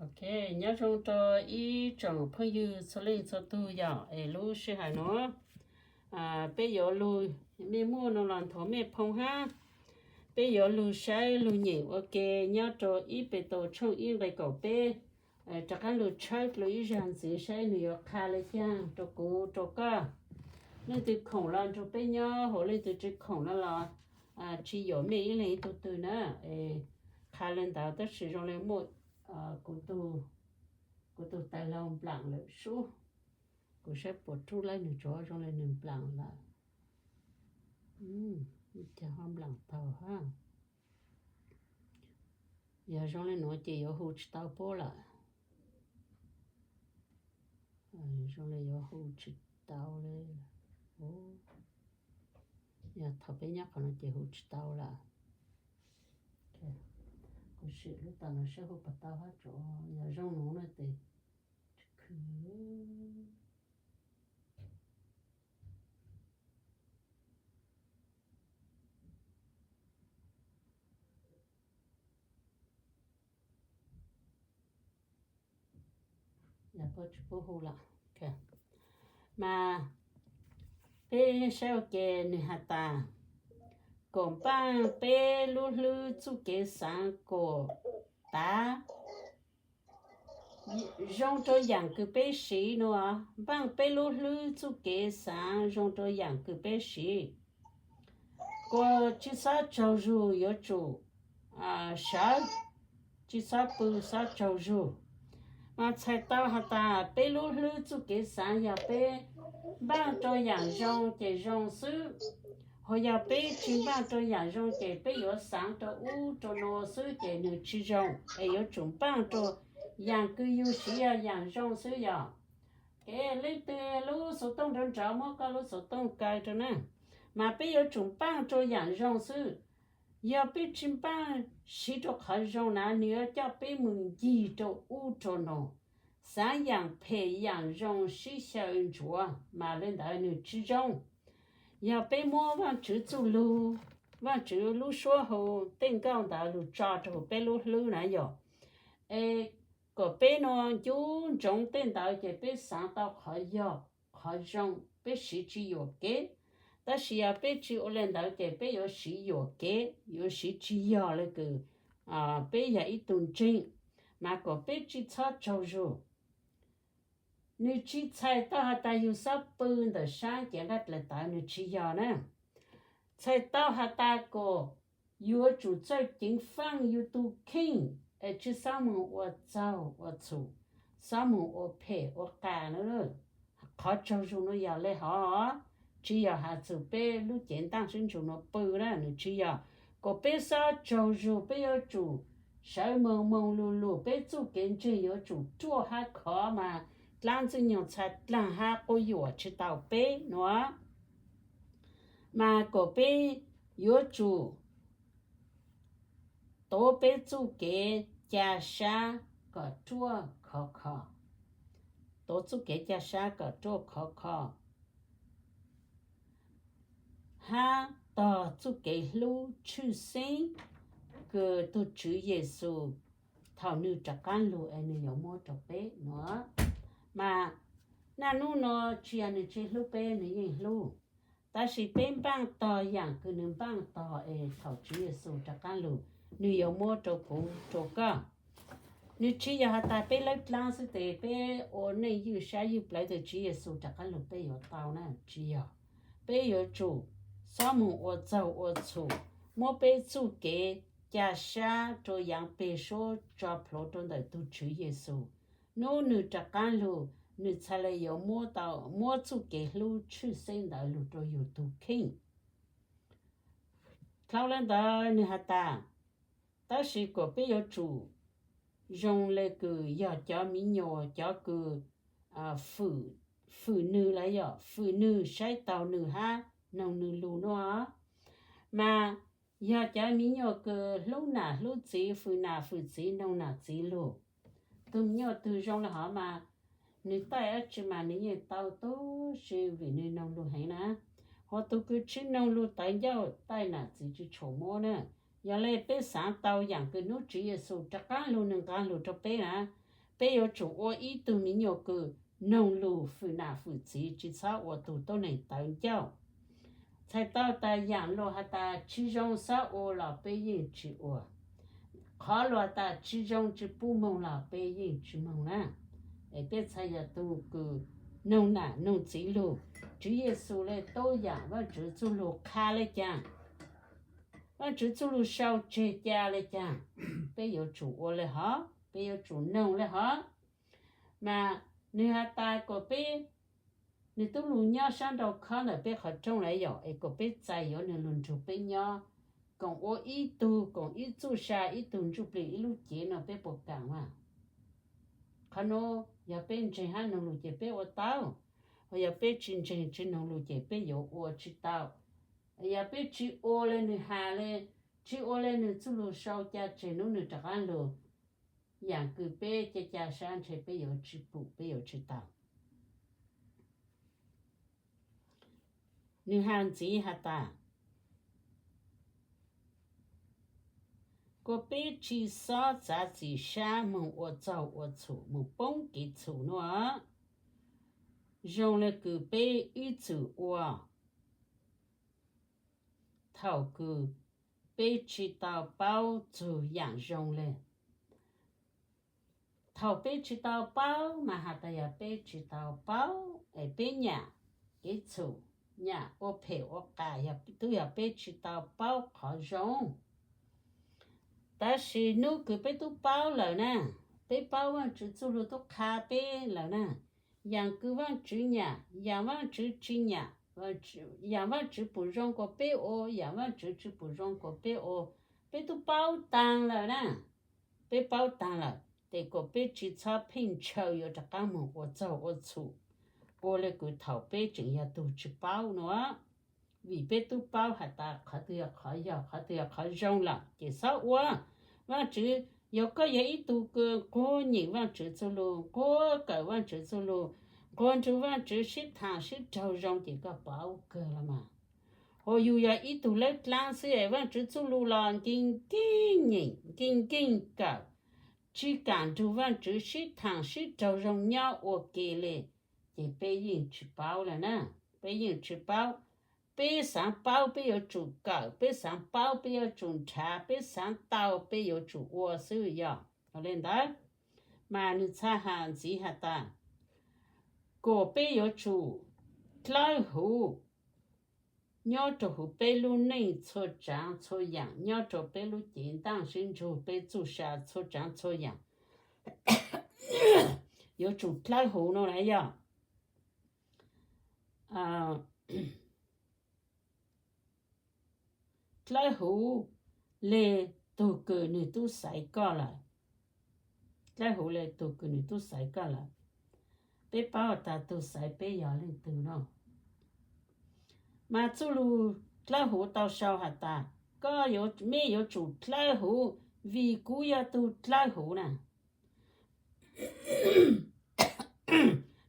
Ok, nyob zoo rau ib tsoom phooj ywg txhua leej txhua tug yom, es lub sij hawm no peb yuav lug, mej muaj no los nthuav mej phoo hab, peb yuav lug saib lug nyeem ua ke nyob rau ib Petus tshooj ib nqe kaum peb, rov qaab lug tshawb dlua ib zaag ntxiv saib nwg yuav qha le caag rau kuv rau koj. Leej twg khoom los nrug peb nyob, hauv leej twg tsi khoom no los tsi yuam mej ib leeg ib tug twg na. Qha le ntawd tab sis zoo le muaj kuv tug tawg laug nplaam lawm sub. Kuv saib puas rub lawm, nwg tsuav zoo le nwg nplaam lawm. Cas ho nplaam taug hab. Yog zoo le nuav ces yuav hu tsi tau puab lawm. Zoo le yuav hu tsi tau le. Yog thaum peb nyob qhov no ces hu tsi tau lawm. Kuv sim lub tas no saib hu puas tau hab tso. Yog zoo nuav no ces tsi khwv. Yog puab tsi pub hu lawm. Mas peb saib ua ke, nwg has tas kom npaaj peb lub hlwb txuj kev xaav kom tav zoo rau yaam kws peb siv no. Npaaj peb lub hlwb txuj kev xaav zoo rau yaam kws peb siv. Kuas tsi xob tsaug zug, yuav tsum sawv, tsi xob pw, xob tsaug zug. Mas txhais tau has tas peb lub hlwb txuj kev xaav yog peb npaaj rau yaam zoo ces zoo xwb, ho yog peb tsi npaaj rau yaam zoo ces peb yuav xaav rau ub rau no xwb ces nwg tsi zoo, es yuav tsum npaaj rau yaam kws yug siv yog yaam zoo xwb yog. Kev leej twg lub xuv tooj nrov nrov muab koj lub xuv tooj kaw rau na. Mas peb yuav tsum npaaj rau yaam zoo xwb. Yog peb tsi npaaj siv rau qhov zoo na, nwg yuav coj peb moog ncig rau ub rau no, xaav yaam phem yaam zoo sib xyaw ntsuav, mas le ntawd nwg tsi zoo. Yog peb muab Vaajtswv txuj lug, Vaajtswv lub suab hu tej nkauj ntawd lug tso rau peb lub hlwb na yog, es kom peb no ncu ntsoov tej ntawd ces peb xaav tau qhov yog, qhov zoo, peb siv tsi yuam kev. Tab sis yog peb tsi ua le ntawd ces peb yuav siv yuam kev, yuav siv tsi yog le kws peb yog ib tug ntseeg. Mas kom peb tsi txhob tsaug zug. Nwg tsi txhais tau has tas yug xob pw ntawm saab cev nqaij dlaim tawv, nwg tsi yog na. Txhais tau has tas kom yuav tsum txawj ceev faaj yug tug kheej, es tsi xob moog ua txaug ua txhum, xob moog ua phem ua qas na. Qhov tsaug zug nuav yog le hov, tsi yog has txug peb lub cev ntaaj sib ntsug nuav pw na, nwg tsi yog. Kom peb xob tsaug zug, peb yuav tsum sawv moog moog lug lug, peb txuj kev ntseeg yuav tsum ruaj hab khov mas dlaab ntxwg nyoog txha dlaag hab quab yuam tsi tau peb nuav. Mas kom peb yuav tsum tuav peb txuj kev ca sab kom ruaj khov kho. Tuav txuj kev ca sab kom ruaj khov kho, hab tog txuj kev hlub tshwj xeeb kws tug Tswv Yexus thaum nwg rov qaab lug es nwg yuav muab rau peb nuav. Mas naj nub no tsi yog nwg tsi hlub peb, nwg yeej hlub. Tab sis peb npaaj tog yaam kws nwg npaaj tog es thaum Tswv Yexus rov qaab lug, nwg yuav muab rau kuv rau koj. Nwg tsi yog has tas peb lawb dlaab xwb tes peb ua neej ywj sab ywj plawv tes Tswv Yexus rov qaab lug peb yuav tau na, tsi yog. Peb yuav tsum xob moog ua txaug ua txhum, muab peb txuj kev ca sab rua yaav peg suab tso plhuav rua ntawm tug Tswv Yexus. Nub nwg rov qaab lug, nwg txhaj le yuav muab txuj kev hlub tshwj xeeb ntawd lug rua yug tug kheej. Dlhau le ntawd nwg has tas, tab sis kuas peb yuav tsum zoo le kws yog cov miv nyuas cov kws fwm nwg lawm, yog fwm nwg, saib taug nwg hab noog nwg lug nuav. Mas yog cov miv nyuas kws hlub nam hlub txiv, fwm nam fwm txiv, noog nam txiv lug. Tug miv nyuas twg zoo le hov mas nwg taij dlaab tsi mas nwg yeej tau tub si vim nwg noog lug heev na. Ho tug kws tsi noog lug tawv ncauj taij nam txiv tsi tshua muab na. Yog le peb xaav tau yaam kws nub Tswv Yexus rov qaab lug nwg nqaa lug rua peb na, peb yuav tsum ua ib tug me nyuam kws noog lug fwm nam fwm txiv, tsi txhob ua tug tuab neeg tawv ncauj. Txhais tau tas yaam luas has tas tsi zoo xob ua los peb yeej tsi ua. Qhov luas has tas tsi zoo tsi pub moog los peb yeej tsi moog na. Es peb txhais yog tug kws noog nam noog txiv lug. Tswv Yexus le tuab yaam Vaajtswv txuj lug qha le caag, Vaajtswv txuj lug sau tseg ca le caag, peb yuav tsum ua le hov, peb yuav tsum noog le hov. Mas nwg has tas kom peb, nwg tub lug nyob saab nrau khob ntawm peb qhov rooj lawm yom, es kom peb txais yuav nwg lug nrug peb nyob, koom ua ib tug, koom ib txuj sa, ib tug ntsuj plig, ib lub cev no peb puas kaam mas? Qhov nuav yog peb ntseeg hab noog lug ces peb ua tau, ho yog peb tsi ntseeg tsi noog lug ces peb yuav ua tsi tau. Yog peb tsi ua le nwg has le, tsi ua le nwg txuj lug sau ca tseg nub nwg rov qaab lug, yaam kws peb ca ca sab ntshe peb yuav tsi pum, peb yuav tsi tau. Nwg has ntxiv has tas, kuas peb tsi xob txav txim sab moog ua txaug ua txhum moog poob kev txhum nuav, zoo le kws peb ib txwm ua thaum kws peb tsi tau paub txug yaam zoo le. Thaum peb tsi tau paub mas has tas yog peb tsi tau paub es peb nyam kev txhum, nyam ua phem ua qas, yog tub yog peb tsi tau paub qhov zoo. Tab sis nub kws peb tub paub lawm na, peb paub Vaajtswv txuj lug tub qha peb lawm na, yaam kws Vaajtswv nyam, yaam Vaajtswv tsi nyam, yaam Vaajtswv pum zoo kuas peb ua, yaam Vaajtswv tsi pum zoo kuas peb ua, peb tub paub taag lawm na. Peb paub taag lawm, tes kuas peb tsi txhob pheej ntshaw yuav rov qaab moog ua txaug ua txhum, ua le kws thaum peb tseem yog tug tsi paub nuav. Vim peb tub paub has tas qhov twg yog qhov yog, qhov twg yog qhov zoo lawm ces xob ua. Vaajtswv, yog koj yog ib tug kws nquag nyeem Vaajtswv txuj lug, nquag kawm Vaajtswv txuj lug, nquag nrug Vaajtswv sib thaam sib raug zoo ces koj paub kawg los mas. Ho yug yog ib tug lawb dlaab xwb es Vaajtswv txuj lug los nkeeg nkeeg nyeem, nkeeg nkeeg kawm, tsi kaam nrug Vaajtswv sib thaam sib raug zoo nyob ua ke le, ces peb yeej tsi paub lawm na. Peb yeej tsi paub. Peb xaav paub peb yuav tsum kawm, peb xaav paub peb yuav tsum nrhav, peb xaav tau peb yuav tsum ua xwb yog. Le ntawd mas nwg txhaj has ntxiv has tas, kuas peb yuav tsum dlawb huv nyob rua huv peb lub neej txhua tsaav txhua yaam, nyob rua peb lub cev ntaaj sib ntsug, peb txuj sa txhua tsaav txhua yaam, yuav tsum dlawb huv no na yog. Dlawb huv le tug kws nwg tub xaiv koj lawm. Dlawb huv le tug kws nwg tub xaiv koj lawm. Peb paub tas tug xaiv peb yog leej twg no. Mas txuj lug dlawb huv tau sau has tas, koj, meb yuav tsum dlawb huv vim kuv yog tug dlawb huv na.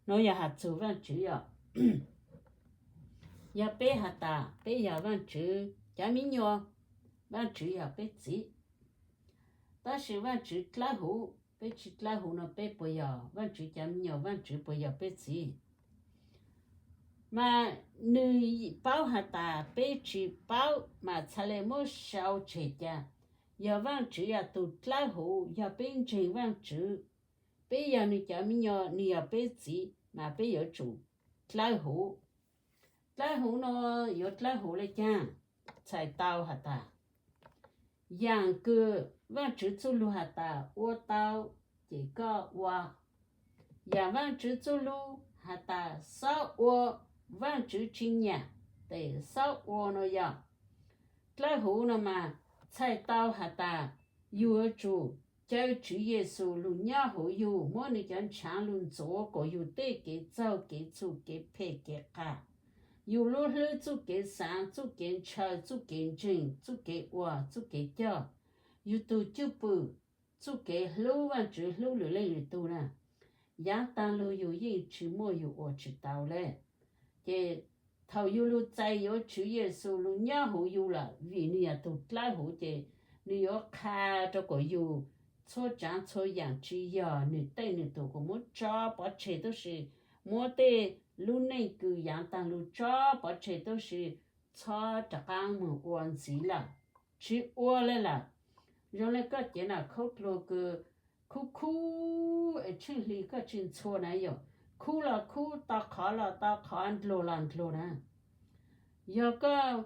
Nuav yog has txug Vaajtswv yog. Yog peb has tas peb yog Vaajtswv cov miv nyuas, Vaajtswv yog peb txiv. Tab sis Vaajtswv dlawb huv, peb tsi dlawb huv no peb puas yog Vaajtswv cov miv nyuas, Vaajtswv puas yog peb txiv? Mas nwg paub has tas peb tsi paub mas txhad le muab sau tseg ca. Yog Vaajtswv yog tug dlawb huv, yog peb ntseeg Vaajtswv, peb yog nwg cov miv nyuas, nwg yog peb txiv mas peb yuav tsum dlawb huv. Dlawb huv no yuav dlawb huv le caag? Txhais tau has tas, yaam kws Vaajtswv txuj lug has tas ua tau ces koj ua. Yaam Vaajtswv txuj lug has tas xob ua, Vaajtswv tsi nyam, tes xob ua no yog. Dlawb huv no mas txhais tau has tas yug yuav tsum caw Tswv Yexus lug nyob huv yug, muab nwg cov ntshaav lug ntxuav kuas yug tej kev txaug kev txhum kev phem kev qas, yug lub hlwb txuj kev xaav txuj kev ntshaw txuj kev ntseeg txuj kev ua txuj kev coj, yug tug cwj pwm txuj kev hlub Vaajtswv hlub lwm leej lwm tug na. Yaav taag lug yug yeej tsi muaj yug ua tsi tau le. Ces thaum yug lug txais yuav Tswv Yexus lug nyob huv yug lawm, vim nwg yog tug dlawb huv ces nwg yuav qha rua kuas yug txhua tsaav txhua yaam tsi yog nwg tej nwg tug kuas muab tso pov tseg tuab si, muab tej lub neej kws yaav taag lug tso pov tseg tuab si, txhob rov qaab moog ua ntxiv lawm, tsi ua le lawm. Zoo le koj cev nam khaub dluag kws khub khub es tsheej hli koj tsi ntxhua na yom, khub los khub, tau qhov los tau qhov, ndluag los ndluag na. Yog koj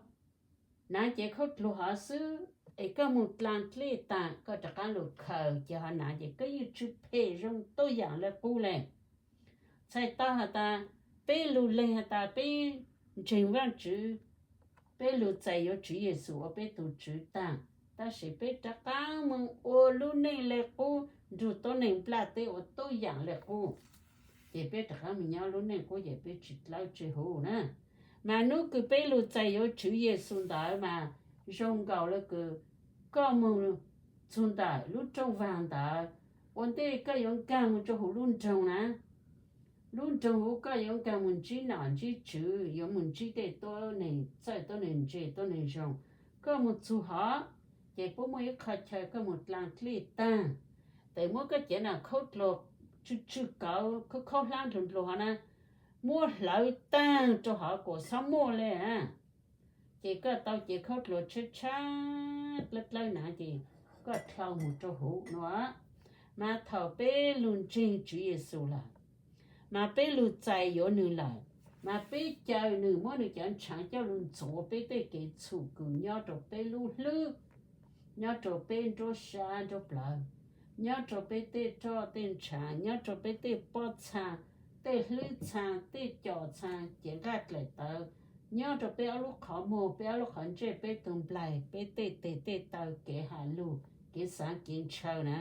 naav cev khaub dluag hov xwb es koj moog dlaa dlej taag koj rov qaab lug khaws ces hov naav ces koj yeej tsi phem zoo tuab yaam le qub le. Txhais tau has tas peb lug leeg has tas peb ntseeg Vaajtswv, peb lug txais yuav Tswv Yexus ua peb tug Tswv taag, tab sis peb rov qaab moog ua lub neej le qub nrug tuab neeg nplaj teb ua tuab yaam le qub, ces peb rov qaab moog nyob lub neej qub ces peb tsi dlawb tsi huv na. Mas nub kws peb lug txais yuav Tswv Yexus ntawd mas zoo nkaus le kws koj moog txug ntawm lub rooj vaag ntawd, ua ntej koj yuav nkaag moog rua huv lub nroog na, lub nroog huv koj yuav nkaag moog ntsib nom ntsib tswv, yuav moog ntsib tej tuab neeg txawj tuab neeg ntse tuab neeg zoo. Koj moog txug hov ces puab muaj ib qho chaw koj moog dlaa dlej taag, tes muab koj cev nam khaub dluag tsw tsw kauv khaub khaub hlab ndluag ndluag hov na, muab hlawv taag rua hov kuas xob muaj le. Ces koj tau cev khaub dluag tshab tshab dlawb dlawb na ces koj dlhau moog rua huv no. Mas thaum peb lug ntseeg Tswv Yexus lawm, mas peb lug txais yuav nwg lawm, mas peb caw nwg muab nwg cov ntshaav coj lug ntxuav peb tej kev txhum kws nyob rua peb lub hlwb, nyob rua peb nruab sab nruab plawv, nyob rua peb tej roj tej ntshaav, nyob rua peb tej pob txha, tej hlwb txha, tej co txha, cev nqaj dlaim tawv, nyob rua peb ob lub qhov muag, peb ob lub qhov ntsej, peb tug nplaig, peb tej teg tej taw, kev has lug, kev xaav kev ntshaw na,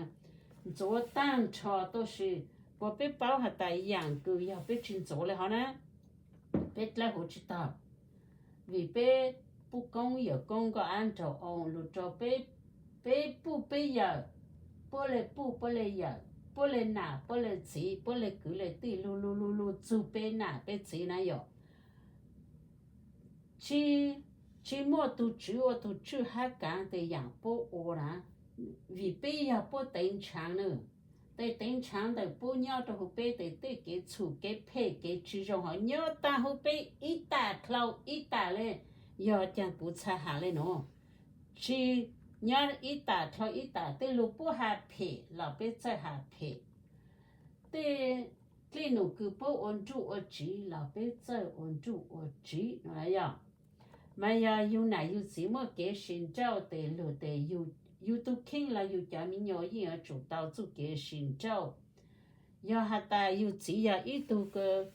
ntxuav taag nrho tuab si. Kuas peb paub has tas yaam kws yog peb tsi ntxuav le hov na, peb dlawb huv tsi taug, vim peb puj koob yawm koob nkoj ab nraug oo lug rua peb, peb puj peb yawm, puab le puj puab le yawm, puab le nam puab le txiv, puab le kwv le tij, lug lug lug lug txug peb nam peb txiv na yom. Tsi, tsi muaj tug tswv ua tug tswj hab kaav tes yaam puab ua na, vim peb yog puab teev ntshaav na. Tes teev ntshaav ntawm puab nyob rua huv peb tes tej kev txhum kev phem kev tsi zoo hov nyob taag huv peb ib tam dlhau ib tam le, yog caag kuv txhaj has le nuav. Tsi, nyob ib tam dlhau ib tam tej lug puab has phem los peb txawj has phem, tej dlej num kws puab ua nruj ua tsiv los peb txawj ua nruj ua tsiv no yog. Mas yog yug nam yug txiv muaj kev sib nrauj tes lug tes yug tug kheej los yug cov me nyuam yeej yuav tsum tau txuj kev sib nrauj. Yog has tas yug txiv yog ib tug kws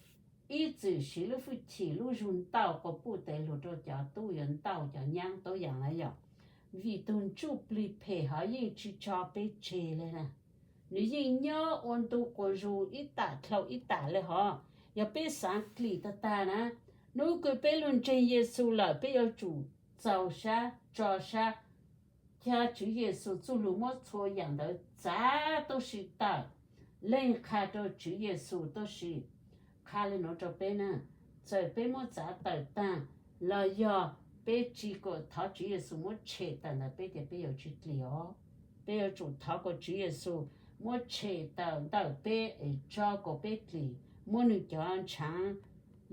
ib txwm siv lub hwj chim lub zug ntaus quas puj tes lug rua cov tub yuav ntaus cov nyaab tuab yaam na yom, vim tug ntsuj plig phem hov yeej tsi tso peb tseg le na. Nwg yeej nyob ua ntu quas zug ib tam dlhau ib tam le hov. Yog peb xaav dlim tag tag na, nub kws peb lug ntseeg Yexus lawm peb yuav tsum txaus sab tso sab, ca Tswv Yexus txuj lug muab txhua yaam ntawd txav tuab si tawm, leeg qha rua Tswv Yexus tuab si. Qha le nuav rua peb na, txawm peb muab txav tawm taag los yog peb tsi kuas thov Tswv Yexus muab tshem tawm ntawm peb ces peb yuav tsi dlim os. Peb yuav tsum thov kuas Tswv Yexus muab tshem tawm ntawm peb es tso kuas peb dlim, muab nwg cov ntshaav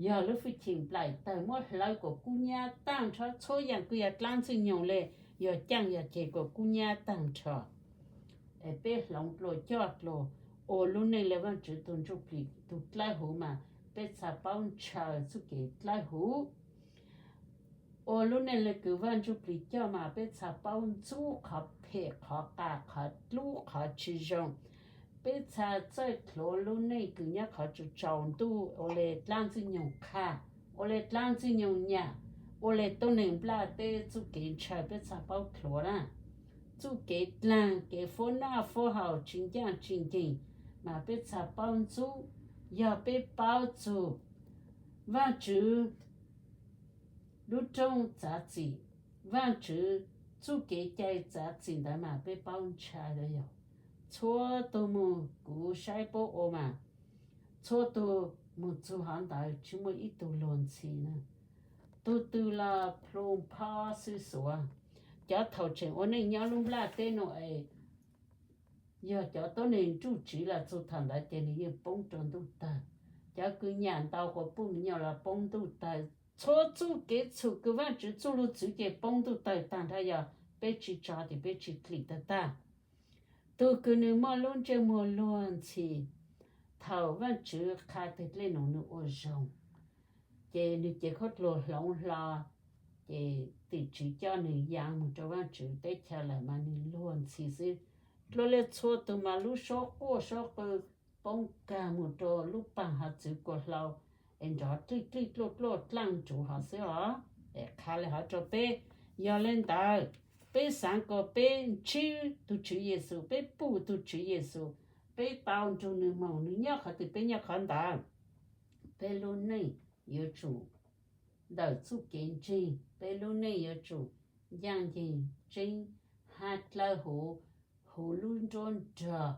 yog lub hwj chim nplaim tawg muab hlawv kuas kub nyab taag nrho, txhua yaam kws yog dlaab ntxwg nyoog le, yog caaj yog ceg kuas kub nyab taag nrho. Es peb hloov dlua coj dlua ua lub neej le Vaajtswv tug ntsuj plig tug dlawb huv mas peb txhaj paub ntshaw txuj kev dlawb huv. Ua lub neej le kws Vaaj Ntsuj Plig coj mas peb txhaj paub ntxub qhov phem qhov qas qhov dlub qhov tsi zoo. Peb txhaj txawj dlhuav lub neej kws nyob qhov tsaus ntuj, ua le dlaab ntxwg nyoog qha, ua le dlaab ntxwg nyoog nyam, ua le tuab neeg nplaj teb txuj kev ntshaw peb txhaj paub dlhuav na. Txuj kev dlaag kev fuab noj fuab haus tsi ncaaj tsi nceeg mas peb txhaj paub ntxub. Yog peb paub txug Vaajtswv lub rooj txav txim, Vaajtswv txuj kev cai txav txim ntawd mas peb paub ntshaw le yog. Txhua tug moog kuv saib puab ua mas, txhua tug moog txug hov ntawd tsi muaj ib tug luag ntxhi na. Tug twg los plhu phob xwb xuav. Cov thaum tseem ua neej nyob lub nplaj teb nuav es yog cov tuab neeg nruj tsiv los txug thaum ntawd ces nws yeej poob rua ntuj tawg. Cov kws nyam ntaus quas puj me nyuam los poob ntuj tawg. Txhua txuj kev txhum kws Vaajtswv txuj lug txwv ces poob ntuj tawg taag nrho, yog peb tsi tso ces peb tsi dlim tawg taag. Tug kws nws muaj lub ntsej muag luag ntxhi thaum Vaajtswv qha teg dlej num nws ua zoo, ces nws cev khaub dluag hloov hlo, ces tim tswv coj nws yaa moog rua Vaajtswv teb chaws lawm mas nws luag ntxhi xwb. Dlua le txhua tug mas lub suab quaj suab qw poob kag moog rua lub paag hov txwv kua hlau, es nrov dlij dlij dluaj dluaj dlaaj ntsuv hov xwb os. Es qha le hov rua peb, yog le ntawd, peb xaav kuas peb ntsib tug Tswv Yexus, peb pum tug Tswv Yexus, peb tau nrug nws moog, nws nyob qhov twg peb nyob qhov ntawd. Peb lub neej yuav tsum ntawm txuj kev ntseeg, peb lub neej yuav tsum ncaaj nceeg tseeb, hab dlawb huv, huv lub nruab nrog,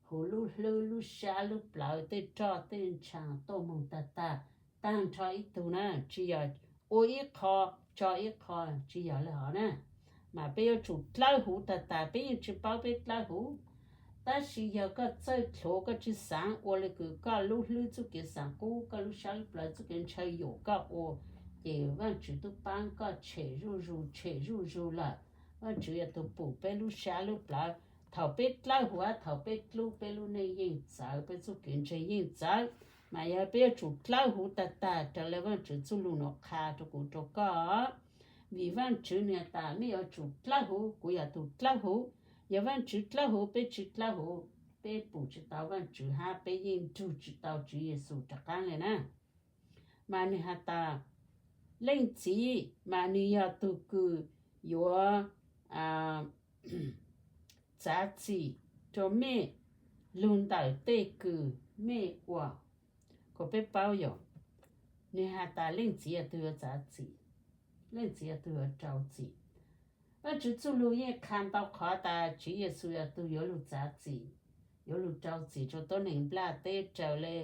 huv lub hlwb lub sab lub plawv tej roj tej ntshaav tuaj moog tag tag, taag nrho ib tug na, tsi yog ua ib qho tso ib qho, tsi yog le hov na. Mas peb yuav tsum dlawb huv tag tag, peb yeej tsi paub peb dlawb huv. Tab sis yog koj txawj dlhuav, koj tsi xaav ua le kws koj lub hlwb txuj kev xaav qub, koj lub sab lub plawv txuj kev ntshaw yuam koj ua, ces Vaajtswv tub paab koj tshem zuj zus tshem zuj zus lawm. Vaajtswv yog tug pum peb lub sab lub plawv. Thaum peb dlawb huv, thaum peb dlub, peb lub neej yeej txawv, peb txuj kev ntseeg yeej txawv. Mas yog peb yuav tsum dlawb huv tag tag raws le Vaajtswv txuj lug nuav qha rua kuv rua koj. Vim Vaajtswv nwg has tas mej yuav tsum dlawb huv, kuv yog tug dlawb huv. Yog Vaajtswv dlawb huv, peb tsi dlawb huv, peb pum tsi tau Vaajtswv hab peb yeej nrug tsi tau Tswv Yexus rov qaab le na. Mas nwg has tas, Leej Txiv mas nwg yog tug kws yuav txav txim rua mej lug ntawm tej kws mej ua. Kuas peb paub yom, nwg has tas Leej Txiv yog tug yuav txav txim, Leej Txiv yog tug yuav rau txim. Vaajtswv txuj lug yeej qha ntau qhov tas Tswv Yexus yog tug yuav lug txav txim, yuav lug rau txim rua tuab neeg nplaj teb raws le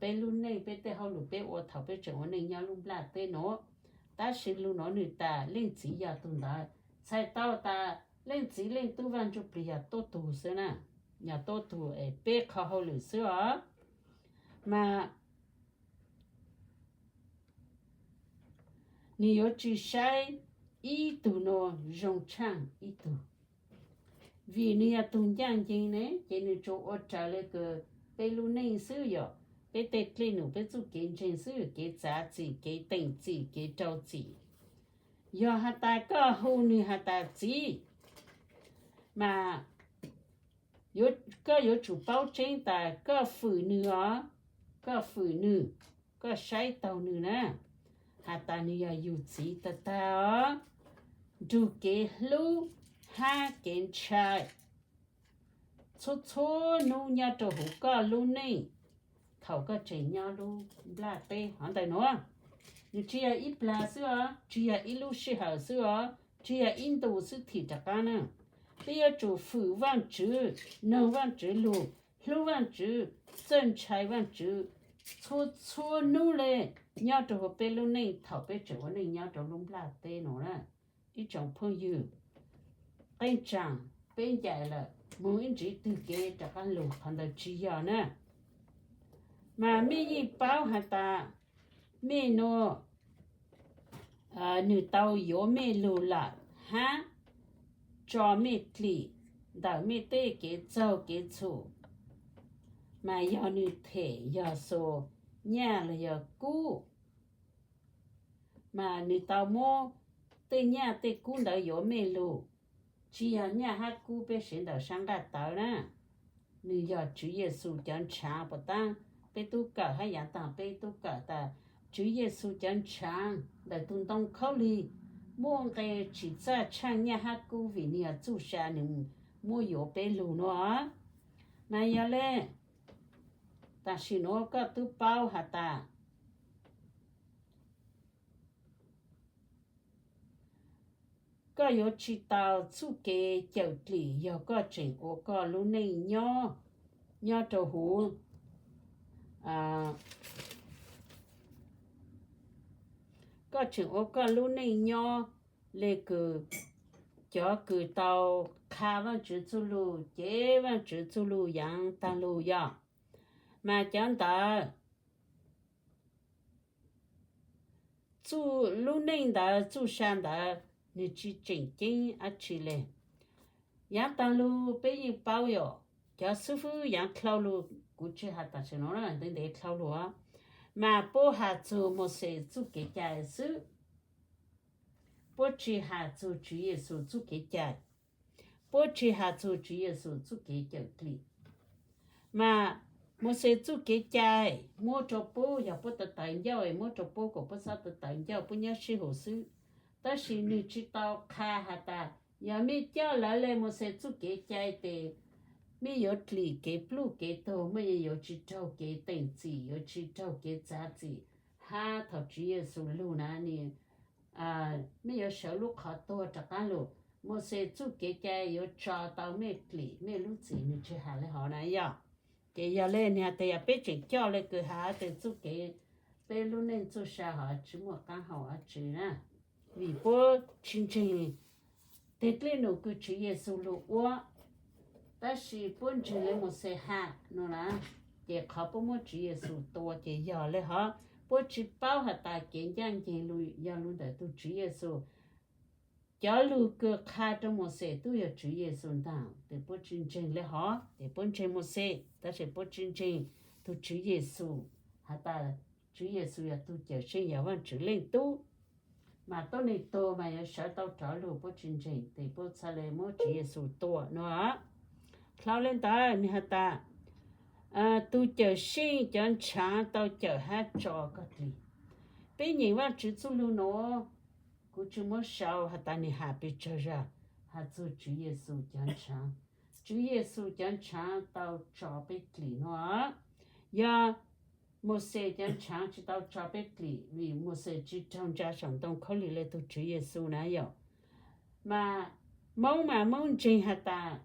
peb lub neej, peb tej hauj lwm peb ua thaum peb tseem ua neej nyob lub nplaj teb nuav. Tab sis lug nuav nwg tas Leej Txiv yog tug ntawd, txhais tau tas Leej Txiv Leej Tub Vaaj Ntsuj Plig yog tuab tug xwb na, yog tuab tug es peb qhov hauj lwm xwb os. Mas nwg yuav tsi saib ib tug nuav zoo tshaaj ib tug, vim nwg yog tug ncaaj nceeg ne, ces nwg tsuas ua raws le kws peb lub neej xwb yom, peb tej dlej num, peb txuj kev ntseeg xwb, kev txav txim, kev teem txim, kev rau txim. Yog has tas koj hu nwg has tas Txiv, mas koj yuav tsum paub tseeb tas koj fwm nwg os, koj fwm nwg, koj saib taug nwg na, has tas nwg yog yug txiv tag tag os, nrug kev hlub hab kev ntshai txhua txhua nub nyob rua huv koj lub neej thaum koj tseem nyob lub nplaj teb hov ntawm nuav. Nwg tsi yog ib plag xwb os, tsi yog ib lub sij hawm xwb os, tsi yog ib ntu xwb thim rov qaab na. Peb yuav tsum fwm Vaajtswv, noog Vaajtswv lug, hlub Vaajtswv, txawj ntshai Vaajtswv txhua txhua nub le nyob rua huv peb lub neej thaum peb tseem ua neej nyob rua lub nplaj teb nuav na. Ib tsoom phooj ywg, qee tsaam peb ncaim lawm moog ib ntsis twg kev rov qaab lug, qhov ntawd tsi yog na. Mas mej yeej paub has tas mej nuav nwg tau yuav mej lug lawm hab tso mej dlim ntawm mej tej kev txaug kev txhum, mas yog nwg them yog xus nyaj los yog kub, mas nwg tau muab tej nyaj tej kub ntawd yuav mej lug. Tsi yog nyaj hab kub peb siv ntawm sab nqaj tawv na, nwg yog Tswv Yexus cov ntshaav puas taab. Peb tub kawm hab yaav taag peb tub kawm tas Tswv Yexus cov ntshaav ntawm tug ntoo khaub lig muaj nqe tsim txaj tshaaj nyaj hab kub vim nwg yog txuj sa nwg muab yuav peb lug nuav. Mas yog le, tam sim nuav koj tub paub has tas koj yuav tsi tau txuj kev cawm dlim yog koj tseem ua koj lub neej nyob, nyob rau huv, koj tseem ua koj lub neej nyob le kws cov kws tau qha Vaajtswv txuj lug, ces Vaajtswv txuj lug yaav taag lug yog. Mas cov ntawd, txuj lub neej ntawd, txuj sa ntawd, nwg tsi tseem ceeb dlaab tsi le. Yaav taag lug peb yeej paub yom, cov xib fwb yaav dlhau lug, kuv tsi has tam sim nuav, ntev ntev dlhau lug, mas puab has txug Mauxes txuj kev cai xwb, puab tsi has txug Tswv Yexus txuj kev cai, puab tsi has txug Tswv Yexus txuj kev cawm dlim. Mas Mauxes txuj kev cai muab rua puab, yog puab tawv tawv ncauj, muab rua puab kuas puab xob tawv tawv ncauj, puab nyob sib hum xwb. Tab sis nwg tsi tau qha has tas yog mej coj lawv le Mauxes txuj kev cai tes mej yuav dlim kev pluj kev tuag, mej yuav tsi raug kev teem txim, yuav tsi raug kev txav txim, hab thaum Tswv Yexus lug na, mej yuav sawv lub qhov tuag rov qaab lug. Mauxes txuj kev cai yuav tso tau mej dlim mej lub txim, nwg tsi has le hov na yog. Ces yog le nwg has tas yog peb tseem coj le kws has tas txuj kev, peb lub neej txuj sa hov tsi muaj qaab hau dlaab tsi na, vim puab tsi ntseeg teg dlej num kws Tswv Yexus lug ua, tab sis puab ntseeg le Mauxes has no na. Ces qhov puab muab Tswv Yexus tua ces yog le hov, puab tsi paub has tas kev ncaaj nceeg yog lug ntawm tug Tswv Yexus. Cov lug kws qha rua Mauxes tub yog Tswv Yexus ntaag, tes puab tsi ntseeg le hov, tes puab ntseeg Mauxes tab sis puab tsi ntseeg tug Tswv Yexus, has tas Tswv Yexus yog tug Cawmseej, yog Vaajtswv Leej Tub, mas tuab neeg tuag mas yuav sawv tau rov lug, puab tsi ntseeg tes puab txhad le muab Tswv Yexus tua no. Dlhau le ntawd nwg has tas tug Cawmseej cov ntshaav tau cawm hab tso koj dlim. Peb nyeem Vaajtswv txuj lug nuav, kuv tsi muab sau has tas nwg has pes tsawg zag, has txug Tswv Yexus cov ntshaav. Tswv Yexus cov ntshaav tau tso peb dlim no. Yog Mauxes cov ntshaav tsi tau tso peb dlim vim Mauxes tsi raug ntsa saum ntoo khaub lig le tug Tswv Yexus na yom. Mas Moob mas Moob ntseeg has tas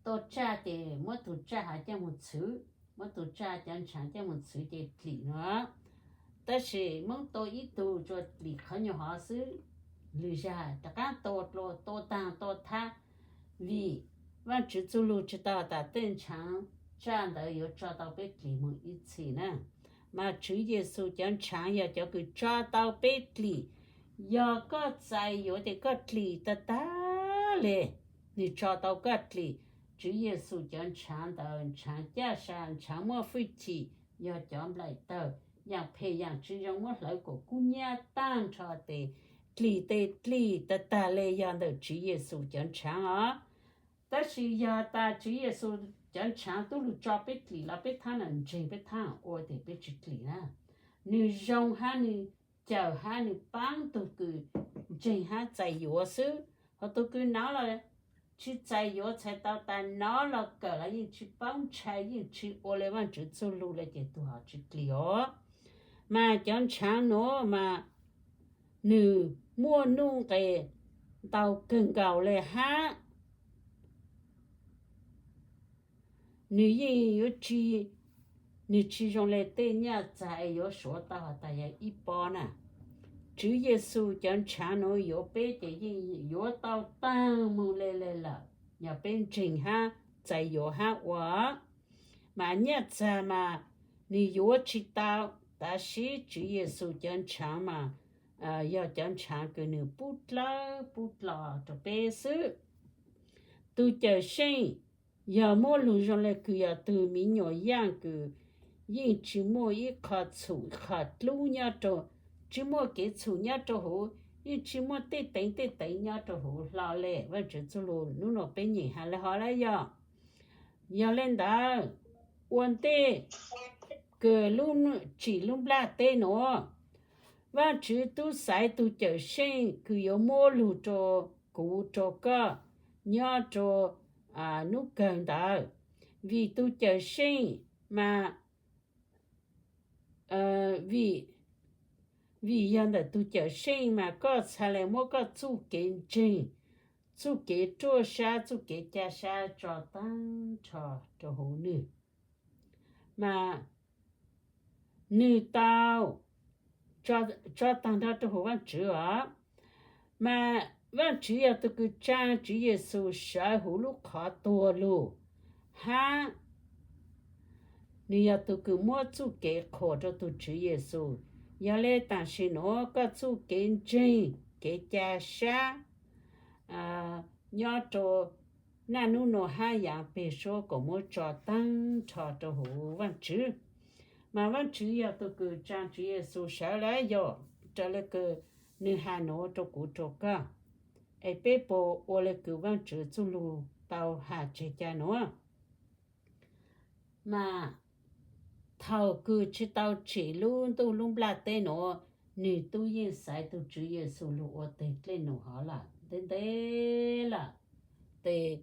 tua tsaj tes muab tug tsaj hov caaj moog txhwv, muab tug tsaj cov ntshaav caaj moog txhwv ces dlim no. Tab sis Moob tua ib tug tsuas dlim qhov nyuag hov xwb, lwm zag rov qaab tua dlua, tua taag tua thab, vim Vaajtswv txuj lug tsi tau tas tej ntshaav tsaj ntawd yuav tso tau peb dlim moog ib txhis na. Mas Tswv Yexus cov ntshaav yog cov kws tso tau peb dlim. Yog koj txais yuav tes koj dlim tag tag le, nwg tso tau koj dlim. Tswv Yexus cov ntshaav ntawd ntshaav caj sa, ntshaav muaj fwj chim, yog cov nplaim tawg, yaam phem yaam tsi zoo muab hlawv kuas kub nyab taag nrho tes dlim tes dlim tag tag le yog ntawm Tswv Yexus cov ntshaav os. Tab sis yog tas Tswv Yexus cov ntshaav tub lug tso peb dlim los peb thaab na, ntseeg peb thaab ua tes peb tsi dlim na. Nwg zoo hab nwg cawm hab nwg paab tug kws ntseeg hab txais yuav xwb. Ho tug kws nov los tsi txais yuav txhais tau tas nov los kawm los yeej tsi paub ntshai, yeej tsi ua le Vaajtswv txuj lug le ces tug hov tsi dlim os. Mas cov ntshaav nuav mas nwg muaj nuj nqes ntau kawg nkaus le hab. Nwg yeej yuav tsi, nwg tsi zoo le tej nyaj txag es yuav suav tau has tas yog ib pob na. Tswv Yexus cov ntshaav nuav yuav peb ces yeej yuav tau taag moog le le lawm, yog peb ntseeg hab txais yuav hab ua. Mas nyaj txag mas nwg yuav tsi tau, tab sis Tswv Yexus cov ntshaav mas yog cov ntshaav kws nwg pub dlawb pub dlov rua peb xwb. Tug Cawmseej yog muab lug zoo le kws yog tug miv nyuas yaaj kws yeej tsi muaj ib qho txhum qho dlub nyob rua, tsi muaj kev txhum nyob rua huv, yeej tsi muaj tej teev tej teev nyob rua huv hlo le. Vaajtswv txuj lug nub nua peb nyeem has le hov lawm yog. Yog le ntawd, ua ntej kws lub tsim lub nplaj teb nuav, Vaajtswv tub xaiv tug Cawmseej kws yuav muab lug rua kuv rua koj nyob rua nub kawg ntawd. Vim tug Cawmseej mas, vim, vim yog ntawm tug Cawmseej mas koj txhad le muab koj txuj kev ntseeg, txuj kev ruaj sab, txuj kev ca sab tso taag nrho rua huv nwg. Mas nwg tau tso taag nrho rua huv Vaajtswv os. Mas Vaajtswv yog tug kws tsaa Tswv Yexus sawv huv lub qhov tuag lug, hab nwg yog tug kws muab txuj kev qhuas rua tug Tswv Yexus. Yog le taam sim nuav koj txuj kev ntseeg, kev ca sab nyob rua naj nub nua hab yaav peg suab kuas muab tso taag nrho rua huv Vaajtswv. Mas Vaajtswv yog tug kws tsaa Tswv Yexus sawv lawm yog raws le kws nwg has nuav rua kuv rua koj, es peb puas ua le kws Vaajtswv txuj lug tau has tseg ca nuav? Mas thaus kws tsi tau tsim lub ntuj lub nplaj teb nuav, nwg tub yeej xaiv tug Tswv Yexus lug ua teg dlej num hov lawm ntev ntev lawm. Tes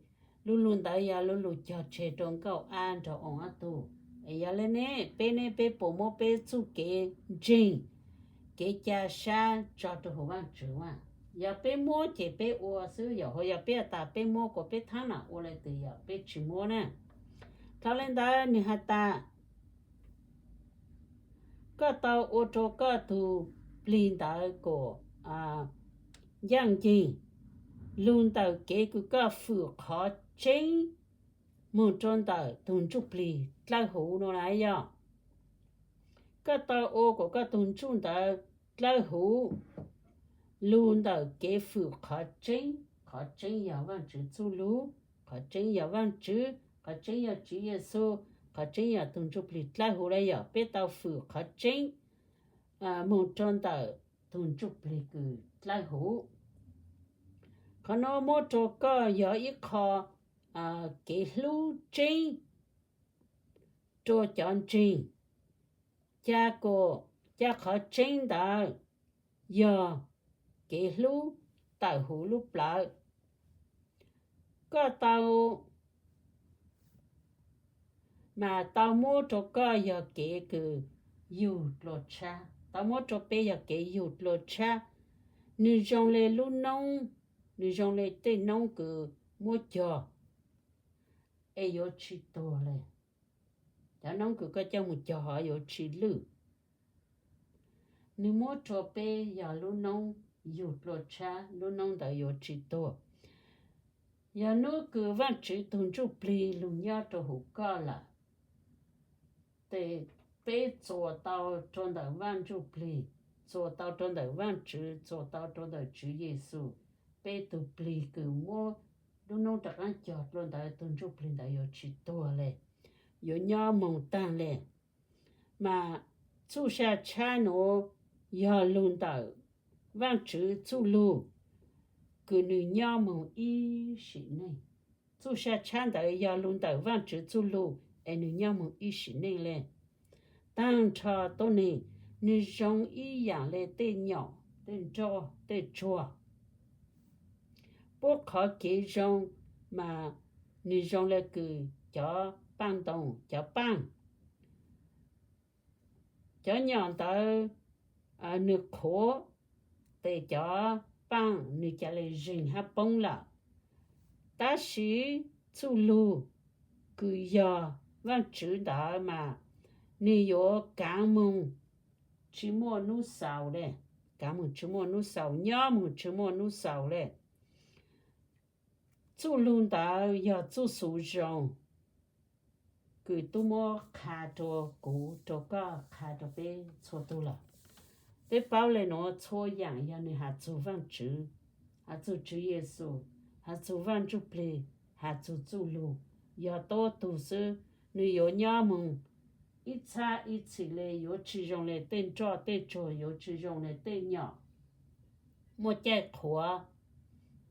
lub lug ntawd yog lub lug cog tseg rua nkauj ab nrug oo ob tug. Es yog le ne, peb ne peb puas muab peb txuj kev ntseeg, kev ca sab tso rua huv Vaajtswv a? Yog peb muab ces peb ua xwb, yog hos yog peb has tas peb muab kuas peb thaab nam ua le twg, yog peb tsi muab na. Dhau le ntawd nwg has tas, koj tau ua rua koj tug plig ntawd kuas ncaaj nceeg lug ntawm kev kws koj fwm qhov tseeb moog rua ntawm tug ntsuj plig dlawb huv nuav na yog. Koj tau ua kuas koj tug ntsuj ntawd dlawb huv lug ntawm kev fwm qhov tseeb. Qhov tseeb yog Vaajtswv txuj lug, qhov tseeb yog Vaajtswv, qhov tseeb yog Tswv Yexus, qhov tseeb yog tug ntsuj plig dlawb huv le yog. Peb tau fwm qhov tseeb moog rua ntawm tug ntsuj plig kws dlawb huv. Qhov nuav muab rua koj yog ib qho kev hlub tseeb rua cov ntseeg. Ca kuas, ca qhov tseeb ntawd yog kev hlub tawm huv lub plawv. Koj tau, mas tau muab rua koj yog kev kws yug dlua tshab, tau muab rua peb yog kev yug dlua tshab. Nwg zoo le lub noob, nwg zoo le tej noob kws muab cog es yuav tsi tuag le. Cov noob kws koj coj moog cog hov yuav tsi lwj. Nwg muab rua peb yog lub noob yug dlua tshab, lub noob ntawd yuav tsi tuag. Yog nub kws Vaajtswv tug ntsuj plig lug nyob rua huv koj lawm, tes peb txuas tau rua ntawm Vaaj Ntsuj Plig, txuas tau rua ntawm Vaajtswv, txuas tau rua ntawm Tswv Yexus, peb tug plig kws muab lub noob rov qaab cog dlua ntawd, tug ntsuj plig ntawd yuav tsi tuag le, yuav nyob moog taag le. Mas txuj sa tshab nuav yog lug ntawm Vaajtswv txuj lug kws nwg nyob moog ib sim neej. Txuj sa tshab ntawd yog lug ntawm Vaajtswv txuj lug es nwg nyob moog ib sim neej le. Taag nrho tuab neeg, nwg zoo ib yaam le tej nyom, tej nroj, tej tsuag. Puab qhov kev zoo mas nwg zoo le kws cov paaj ntoo, cov paaj. Cov nyom ntawd nwg qhuav, tes cov paaj nwg ca le zeeg hab poob lawm. Tab sis txuj lug kws yog Vaajtswv ntawd mas nwg yuav kaav moog tsi muaj nub xaus le, kaav moog tsi muaj nub xaus, nyob moog tsi muaj nub xaus le. Txuj lug ntawd yog txuj xuv zoo kws tub muab qha rua kuv, rua koj, qha rua peb txhua tug lawm. Peb paub le nuav txhua yaam yog nwg has txug Vaajtswv, has txug Tswv Yexus, has txug Vaaj Ntsuj Plig, has txug txuj lug, yog tuab tug xwb. Nwg yuav nyob moog ib txhab ib txhis le, yuav tsi zoo le tej nroj tej tsuag, yuav tsi zoo le tej nyom muaj caij qhuav,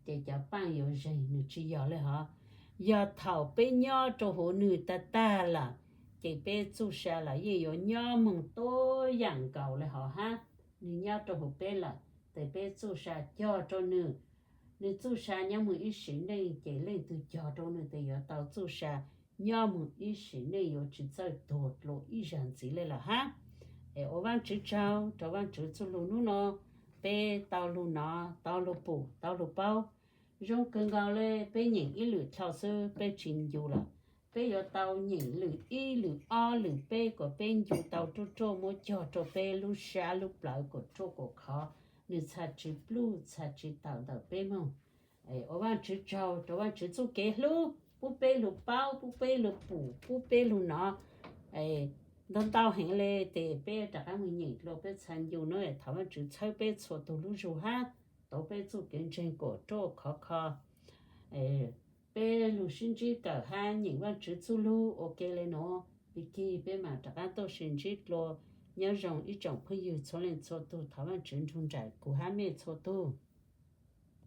ces cov paaj yuav zeeg, nwg tsi yog le hov. Yog thaum peb nyob rua huv nwg tag tag lawm, ces peb txuj sa los yeej yuav nyob moog tuab yaam nkaus le hov hab. Nwg nyob rua huv peb lawm, ces peb txuj sa cog rua nwg, nwg txuj sa nyob moog ib sim neej, ces leej twg cog rua nwg tes yuav tau txuj sa nyob moog ib sim neej, yuav tsi txawj tuag dlua ib zag ntxiv le lawm hab. Es ua Vaajtswv tsaug rua Vaajtswv txuj lug nub nua, peb tau lug nov, tau lug pum, tau lug paub. Zoo kawg nkaus le peb nyeem ib lwm dlhau xwb peb tsi ncu lawm. Peb yuav tau nyeem lwm ib, lwm ob, lwm peb kuas peb ncu tau ruaj ruaj, muab cog rua peb lub sab lub plawv kuas ruaj kuas khov, nws txhaj tsis pluj txhaj tsis tawm ntawm peb mog. Ua Vajtswv tsaug rau Vajtswv txuj kev hlub, pub peb lug paub, pub peb lug pum, pub peb lug nov ntau ntau heev le. Tes peb rov qab mus nyeem dlua peb txhaj ncu no, thov Vajtswv txhawb peb txhua tug lub zug hab tau peb txuj kev ntseeg kuas roj khov kho, peb lug sib ntsib kawm hab nyeem Vajtswv txuj lug ua ke le nuav. Pig kig peb mas rov qab tuaj sib ntsib dlua. Nyob zoo ib tsoom phooj ywg txhua leej txhua tug, thov Vajtswv nrug nraim kuv hab mej txhua tug.